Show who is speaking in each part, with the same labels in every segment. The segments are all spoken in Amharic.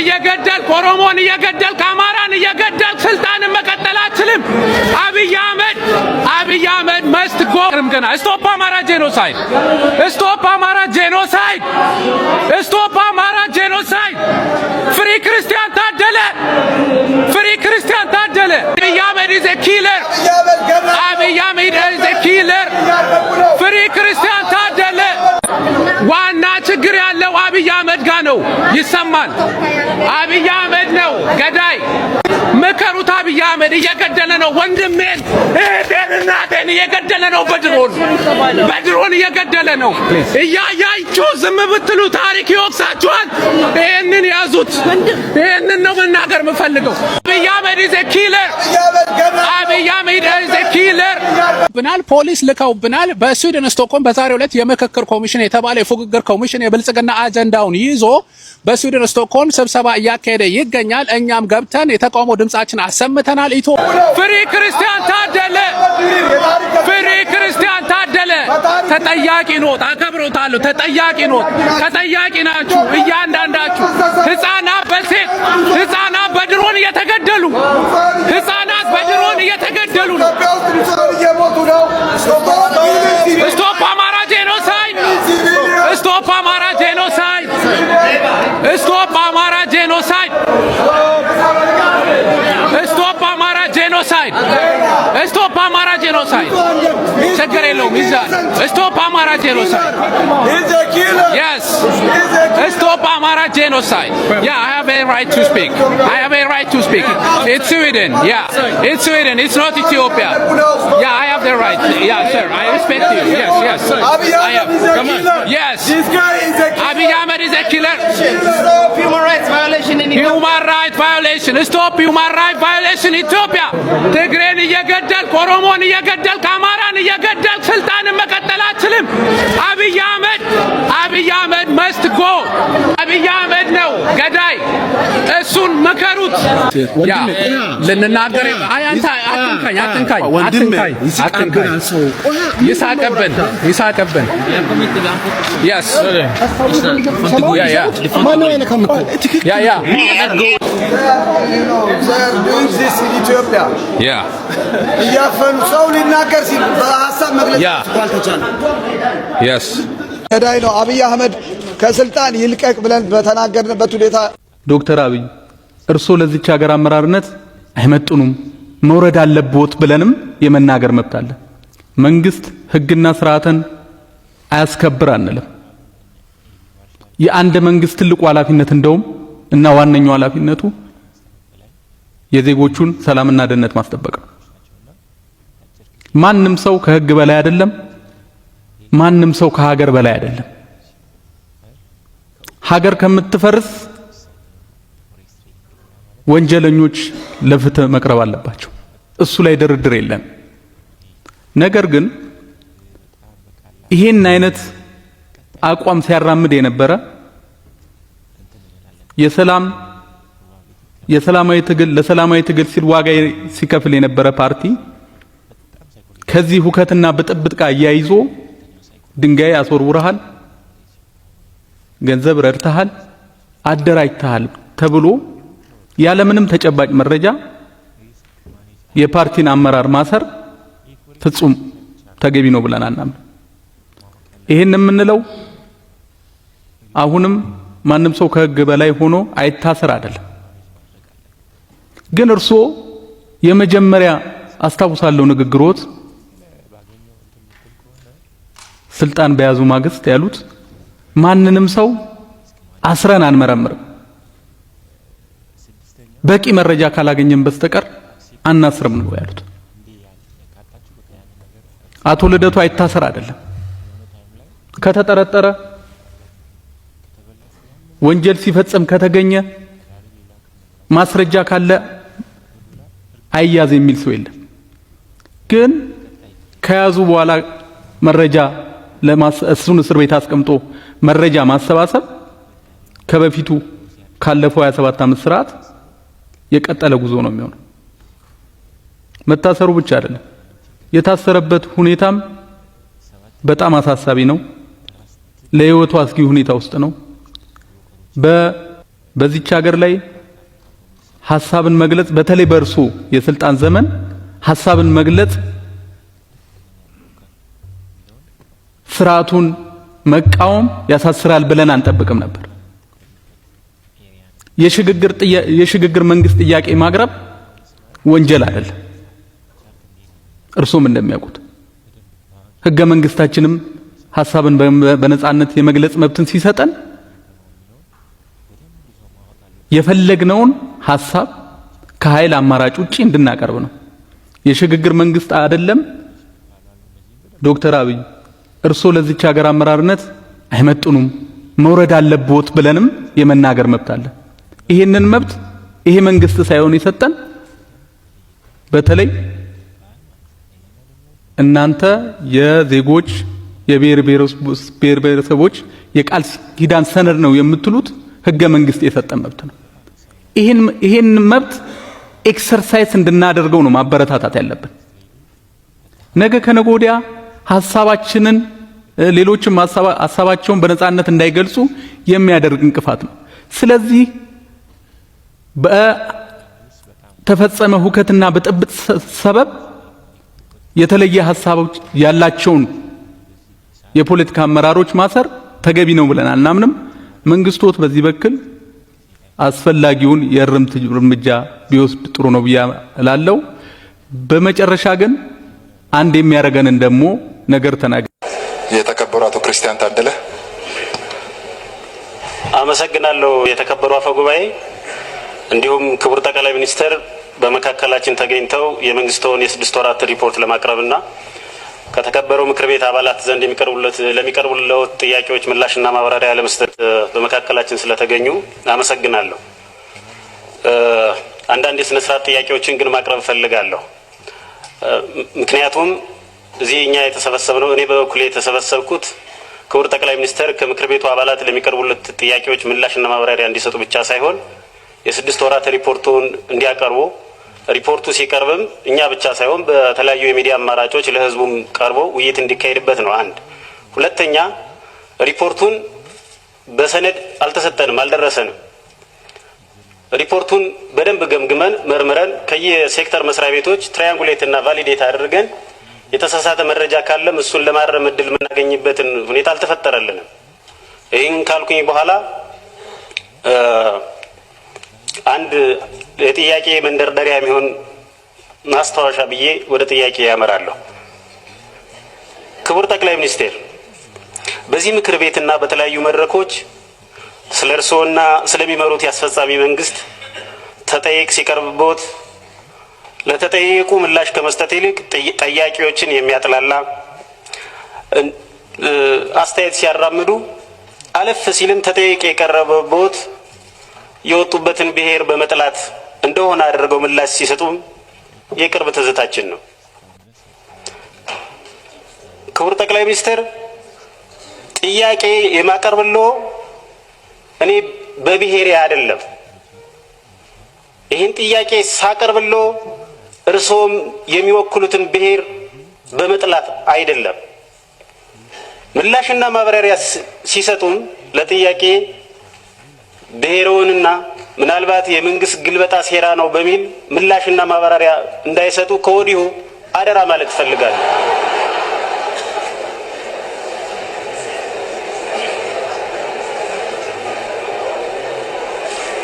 Speaker 1: እየገደልክ፣ ኦሮሞን እየገደልክ፣ አማራን እየገደልክ ስልጣንን መቀጠል አትችልም። አብይ አህመድ፣ አብይ አህመድ must go። ገና stop Amhara genocide፣ stop Amhara genocide፣ stop Amhara genocide። Free ክርስቲያን ታደለ፣ free ክርስቲያን ታደለ። አብይ አህመድ is a killer። አብይ አህመድ is a killer። Free ክርስቲያን ታደለ። ዋና ችግር ያለው አብይ አህመድ ጋር ነው። ይሰማል። አብይ አህመድ ነው ገዳይ። ምከሩት። አብይ አህመድ እየገደለ ነው። ወንድሜን፣ እህቴን፣ እናቴን እየገደለ ነው። በድሮን እየገደለ ነው። እያያችሁ ዝም ብትሉ ታሪክ ይወቅሳችኋል። ይህንን ያዙት። ይህንን ነው መናገር የምፈልገው። አብይ አህመድ is a killer። አብይ አህመድ is a killer። ብናል ፖሊስ ልከውብናል። በስዊድን ስቶክሆልም በዛሬው ዕለት የምክክር ኮሚሽን የተባለ የፉግግር ኮሚሽን የብልጽግና አጀንዳውን ይዞ በስዊድን ስቶክሆልም ስብሰባ እያካሄደ ይገኛል። እኛም ገብተን የተቃውሞ ድምጻችን አሰምተናል። ኢትዮ free ክርስቲያን ታደለ፣ free ክርስቲያን ታደለ። ተጠያቂ ኖት፣ አከብሮታለሁ። ተጠያቂ ኖት፣ ተጠያቂ ናችሁ እያንዳንዳችሁ። ህፃናት በሴት ህፃናት በድሮን እየተገደሉ፣ ህፃናት በድሮን እየተገደሉ ነው። Stop Amhara genocide! Stop Amhara genocide! Stop Amhara genocide! Stop Amhara genocide! Stop Amhara genocide! ችግር የለውም ይዛል። Stop Amhara genocide! Yes, stop Amhara genocide! Yeah, I have a right to speak. I have a right to speak. It's Sweden. Yeah, it's Sweden. It's not Ethiopia. Yeah, I have the right. Yeah, sir, I respect you. Yes, I have. Yes. Abiy Ahmed is a killer.
Speaker 2: Stop human rights violation in Ethiopia.
Speaker 1: Human right violation, stop human right violation ኢትዮጵያ። ትግሬን እየገደልክ፣ ኦሮሞን እየገደልክ፣ አማራን እየገደልክ ስልጣንን መቀጠል አትችልም። አብይ አህመድ፣ አብይ አህመድ must go። አብይ አህመድ ነው ገዳይ። እሱን ምከሩት። Yeah፣ ልንናገር አይ አንተ አትንካኝ፣ አትንካኝ፣ አትንካኝ፣ አትንካኝ። ይሳቅብን፣ ይሳቅብን። Yes, yeah. Yeah.
Speaker 2: ኢትዮጵያ እያፈኑ ሰው ሊናገር ሲል በሀሳብ መግለጽ አልተቻለም። ገዳይ ነው አብይ አህመድ፣ ከስልጣን ይልቀቅ ብለን በተናገርንበት ሁኔታ
Speaker 3: ዶክተር አብይ፣ እርሶ ለዚች ሀገር አመራርነት አይመጥኑም፣ መውረድ አለብዎት ብለንም የመናገር መብት አለ። መንግስት ህግና ስርዓትን አያስከብር አንልም። የአንድ መንግስት ትልቁ ኃላፊነት እንደውም እና ዋነኛው ኃላፊነቱ የዜጎቹን ሰላምና ደህንነት ማስጠበቅ ነው። ማንም ሰው ከህግ በላይ አይደለም። ማንም ሰው ከሀገር በላይ አይደለም። ሀገር ከምትፈርስ ወንጀለኞች ለፍትህ መቅረብ አለባቸው። እሱ ላይ ድርድር የለም። ነገር ግን ይሄን አይነት አቋም ሲያራምድ የነበረ የሰላማዊ ትግል ለሰላማዊ ትግል ሲል ዋጋ ሲከፍል የነበረ ፓርቲ ከዚህ ሁከትና ብጥብጥ ጋር አያይዞ ድንጋይ አስወርውረሃል፣ ገንዘብ ረድተሃል፣ አደራጅተሃል ተብሎ ያለምንም ተጨባጭ መረጃ የፓርቲን አመራር ማሰር ፍጹም ተገቢ ነው ብለን አናምን። ይሄን የምንለው አሁንም ማንም ሰው ከህግ በላይ ሆኖ አይታሰር አይደለም። ግን እርስዎ የመጀመሪያ አስታውሳለሁ ንግግሮት ስልጣን በያዙ ማግስት ያሉት ማንንም ሰው አስረን አንመረምርም፣ በቂ መረጃ ካላገኘን በስተቀር አናስርም ነው ያሉት። አቶ ልደቱ አይታሰር አይደለም። ከተጠረጠረ፣ ወንጀል ሲፈጽም ከተገኘ፣ ማስረጃ ካለ አይያዝ የሚል ሰው የለም። ግን ከያዙ በኋላ መረጃ እሱን እስር ቤት አስቀምጦ መረጃ ማሰባሰብ ከበፊቱ ካለፈው 27 ዓመት ስርዓት የቀጠለ ጉዞ ነው የሚሆነው። መታሰሩ ብቻ አይደለም፣ የታሰረበት ሁኔታም በጣም አሳሳቢ ነው። ለህይወቱ አስጊ ሁኔታ ውስጥ ነው። በዚች ሀገር ላይ ሀሳብን መግለጽ፣ በተለይ በእርሱ የስልጣን ዘመን ሀሳብን መግለጽ፣ ስርዓቱን መቃወም ያሳስራል ብለን አንጠብቅም ነበር። የሽግግር መንግስት ጥያቄ ማቅረብ ወንጀል አይደለም። እርሶም እንደሚያውቁት ህገ መንግስታችንም ሀሳብን በነጻነት የመግለጽ መብትን ሲሰጠን የፈለግነውን ሀሳብ ከኃይል አማራጭ ውጪ እንድናቀርብ ነው። የሽግግር መንግስት አይደለም፣ ዶክተር አብይ፣ እርሶ ለዚች ሀገር አመራርነት አይመጥኑም፣ መውረድ አለብዎት ብለንም የመናገር መብት አለ። ይሄንን መብት ይሄ መንግስት ሳይሆን የሰጠን፣ በተለይ እናንተ የዜጎች፣ የብሔር ብሔረሰቦች የቃል ኪዳን ሰነድ ነው የምትሉት ህገ መንግስት የሰጠን መብት ነው። ይሄን መብት exercise እንድናደርገው ነው ማበረታታት ያለብን። ነገ ከነገ ወዲያ ሀሳባችንን፣ ሌሎችም ሀሳባቸውን በነጻነት እንዳይገልጹ የሚያደርግ እንቅፋት ነው። ስለዚህ በተፈጸመ ሁከትና ብጥብጥ ሰበብ የተለየ ሀሳቦች ያላቸውን የፖለቲካ አመራሮች ማሰር ተገቢ ነው ብለን አናምንም። መንግስቶት በዚህ በኩል አስፈላጊውን የእርምት እርምጃ ቢወስድ ጥሩ ነው ብዬ እላለሁ። በመጨረሻ ግን አንድ የሚያደርገንን ደግሞ ነገር ተናገር።
Speaker 4: የተከበሩ አቶ ክርስቲያን ታደለ።
Speaker 5: አመሰግናለሁ። የተከበሩ አፈ ጉባኤ፣ እንዲሁም ክቡር ጠቅላይ ሚኒስትር፣ በመካከላችን ተገኝተው የመንግስትን የ6 ወራት ሪፖርት ለማቅረብና ከተከበረው ምክር ቤት አባላት ዘንድ ለሚቀርቡለት ጥያቄዎች ምላሽና ማብራሪያ ለመስጠት በመካከላችን ስለተገኙ አመሰግናለሁ። አንዳንድ የስነ ስርዓት ጥያቄዎችን ግን ማቅረብ እፈልጋለሁ። ምክንያቱም እዚህ እኛ የተሰበሰብነው፣ እኔ በበኩሌ የተሰበሰብኩት፣ ክቡር ጠቅላይ ሚኒስትር ከምክር ቤቱ አባላት ለሚቀርቡለት ጥያቄዎች ምላሽና ማብራሪያ እንዲሰጡ ብቻ ሳይሆን የ6 ወራት ሪፖርቱን እንዲያቀርቡ፣ ሪፖርቱ ሲቀርብም እኛ ብቻ ሳይሆን በተለያዩ የሚዲያ አማራጮች ለሕዝቡም ቀርቦ ውይይት እንዲካሄድበት ነው። አንድ። ሁለተኛ፣ ሪፖርቱን በሰነድ አልተሰጠንም፣ አልደረሰንም። ሪፖርቱን በደንብ ገምግመን፣ መርምረን፣ ከየሴክተር መስሪያ ቤቶች triangulate እና validate አድርገን፣ የተሳሳተ መረጃ ካለም እሱን ለማረም እድል የምናገኝበትን ሁኔታ አልተፈጠረልንም። ይህን ካልኩኝ በኋላ አንድ የጥያቄ መንደርደሪያ የሚሆን ማስታወሻ ብዬ ወደ ጥያቄ ያመራለሁ። ክቡር ጠቅላይ ሚኒስቴር፣ በዚህ ምክር ቤትና በተለያዩ መድረኮች ስለ እርስዎና ስለሚመሩት የአስፈጻሚ መንግስት ተጠይቅ ሲቀርብቦት ለተጠየቁ ምላሽ ከመስጠት ይልቅ ጠያቂዎችን የሚያጥላላ አስተያየት ሲያራምዱ፣ አለፍ ሲልም ተጠይቅ የቀረበቦት የወጡበትን ብሔር በመጥላት እንደሆነ አድርገው ምላሽ ሲሰጡም የቅርብ ትዝታችን ነው። ክቡር ጠቅላይ ሚኒስትር፣ ጥያቄ የማቀርብልዎ እኔ በብሔሬ አይደለም። ይህን ጥያቄ ሳቀርብልዎ እርስዎም የሚወክሉትን ብሔር በመጥላት አይደለም። ምላሽና ማብራሪያ ሲሰጡም ለጥያቄ ብሔርዎንና ምናልባት የመንግስት ግልበጣ ሴራ ነው በሚል ምላሽና ማብራሪያ እንዳይሰጡ ከወዲሁ አደራ ማለት እፈልጋለሁ።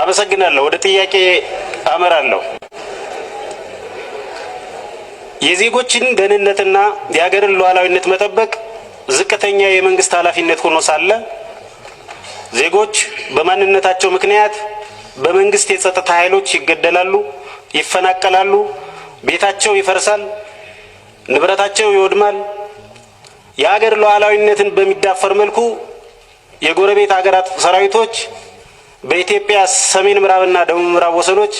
Speaker 5: አመሰግናለሁ። ወደ ጥያቄ አመራለሁ። የዜጎችን ደህንነትና የሀገርን ሉዓላዊነት መጠበቅ ዝቅተኛ የመንግስት ኃላፊነት ሆኖ ሳለ፣ ዜጎች በማንነታቸው ምክንያት በመንግስት የጸጥታ ኃይሎች ይገደላሉ፣ ይፈናቀላሉ፣ ቤታቸው ይፈርሳል፣ ንብረታቸው ይወድማል። የሀገር ሉዓላዊነትን በሚዳፈር መልኩ የጎረቤት ሀገራት ሰራዊቶች በኢትዮጵያ ሰሜን ምዕራብና ደቡብ ምዕራብ ወሰኖች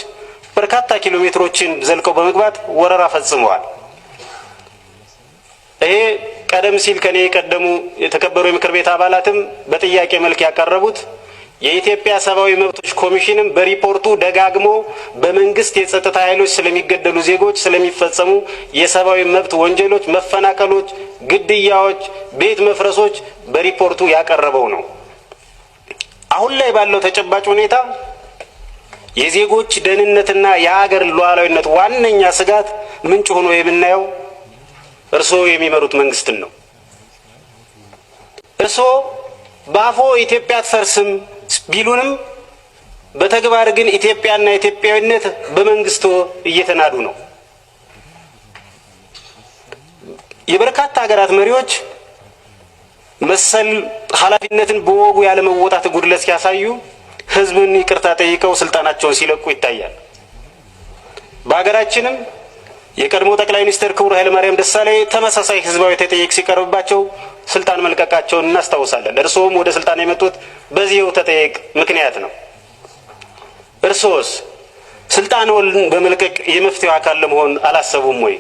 Speaker 5: በርካታ ኪሎ ሜትሮችን ዘልቀው በመግባት ወረራ ፈጽመዋል። ይሄ ቀደም ሲል ከኔ የቀደሙ የተከበሩ የምክር ቤት አባላትም በጥያቄ መልክ ያቀረቡት፣ የኢትዮጵያ ሰብአዊ መብቶች ኮሚሽንም በሪፖርቱ ደጋግሞ በመንግስት የጸጥታ ኃይሎች ስለሚገደሉ ዜጎች ስለሚፈጸሙ የሰብአዊ መብት ወንጀሎች፣ መፈናቀሎች፣ ግድያዎች፣ ቤት መፍረሶች በሪፖርቱ ያቀረበው ነው። አሁን ላይ ባለው ተጨባጭ ሁኔታ የዜጎች ደህንነትና የሀገር ሉዓላዊነት ዋነኛ ስጋት ምንጭ ሆኖ የምናየው እርስዎ የሚመሩት መንግስትን ነው። እርስዎ በአፎ ኢትዮጵያ አትፈርስም ቢሉንም በተግባር ግን ኢትዮጵያና ኢትዮጵያዊነት በመንግስቶ እየተናዱ ነው። የበርካታ ሀገራት መሪዎች መሰል ኃላፊነትን በወጉ ያለመወጣት ጉድለት ሲያሳዩ ህዝብን ይቅርታ ጠይቀው ስልጣናቸውን ሲለቁ ይታያል። በሀገራችንም የቀድሞ ጠቅላይ ሚኒስትር ክቡር ኃይለማርያም ደሳለኝ ተመሳሳይ ህዝባዊ ተጠይቅ ሲቀርብባቸው ስልጣን መልቀቃቸውን እናስታውሳለን። እርስዎም ወደ ስልጣን የመጡት በዚሁ ተጠይቅ ምክንያት ነው። እርስዎስ ስልጣንዎን በመልቀቅ የመፍትሄው አካል ለመሆን አላሰቡም ወይ?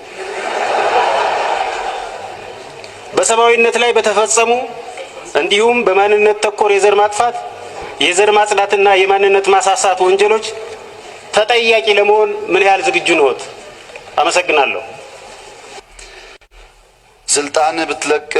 Speaker 5: በሰብአዊነት ላይ በተፈጸሙ እንዲሁም በማንነት ተኮር የዘር ማጥፋት፣ የዘር ማጽዳትና የማንነት ማሳሳት ወንጀሎች ተጠያቂ ለመሆን ምን ያህል ዝግጁ ነዎት? አመሰግናለሁ።
Speaker 4: ስልጣን ብትለቅ